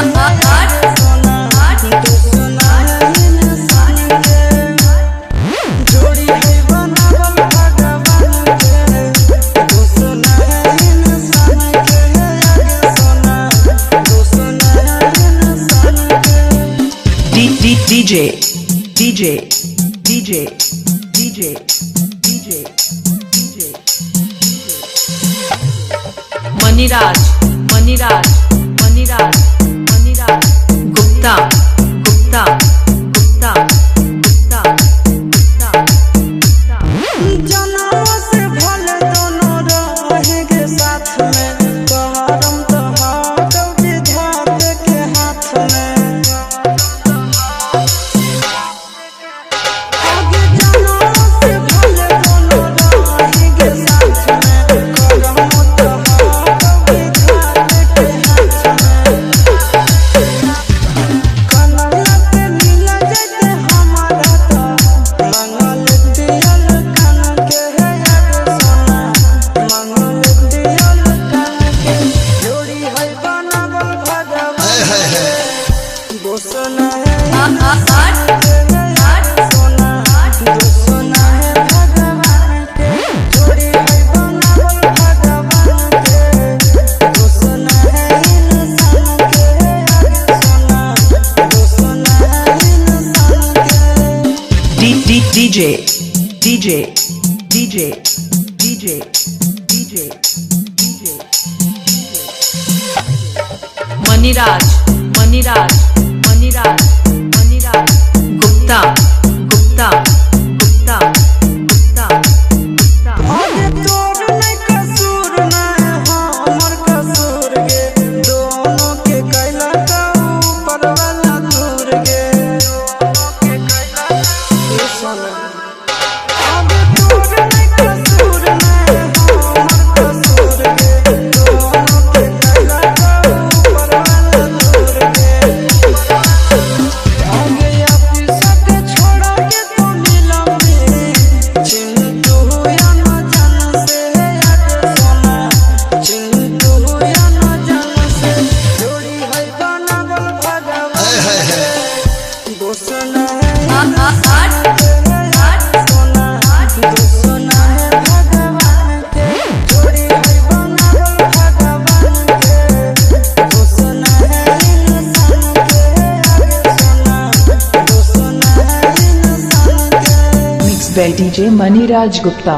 आगे सोना दोस्त ना है इंसान के जोड़ी है बनावल भगवान के दोस्त ना है इंसान के आगे सोना दोस्त ना है इंसान के D D DJ DJ DJ DJ DJ DJ Maniraj Maniraj Maniraj Maniraj Gupta Gupta Gupta Gupta Gupta Gupta जनम से भले दोनों रहेंगे साथ में करम तो हाथ विधाता के हाथ में आगे जनम से भले दोनों रहेंगे साथ में करम तो हाथ विधाता के हाथ में कनवा पे मिल जाते हमारा तो मंगल दियल कान के है आगे सोना मंगल दियल कान के जोड़ी है बनावल भगवान के दोस्त ना है इंसान के आगे सोना दोस्त ना है भगवान के जोड़ी है बनावल भगवान के दोस्त ना है इंसान के आगे सोना दोस्त ना है इंसान के D D DJ DJ DJ DJ DJ DJ Maniraj Maniraj Maniraj Maniraj Gupta Gupta Gupta Gupta Gupta आगे तोर नहीं कसूर ना हमर कसूर गे दोनों के कैला का ऊपर वाला दूर गे ए सोना आगे तोर नहीं कसूर ना हमर कसूर गे दोनों के कैला का ऊपर वाला दूर गे आगे ऑफिस के छोड़ा के तो नीलम चिंटू या न जान से आगे सोना चिंटू या न जान से जोड़ी है बनावल भगवान के दोस्त ना है इंसान के आगे सोना दोस्त ना है भगवान के जोड़ी है बनावल भगवान के दोस्त ना है इंसान के आगे सोना दोस्त ना है इंसान के Mixed by DJ Maniraj Gupta.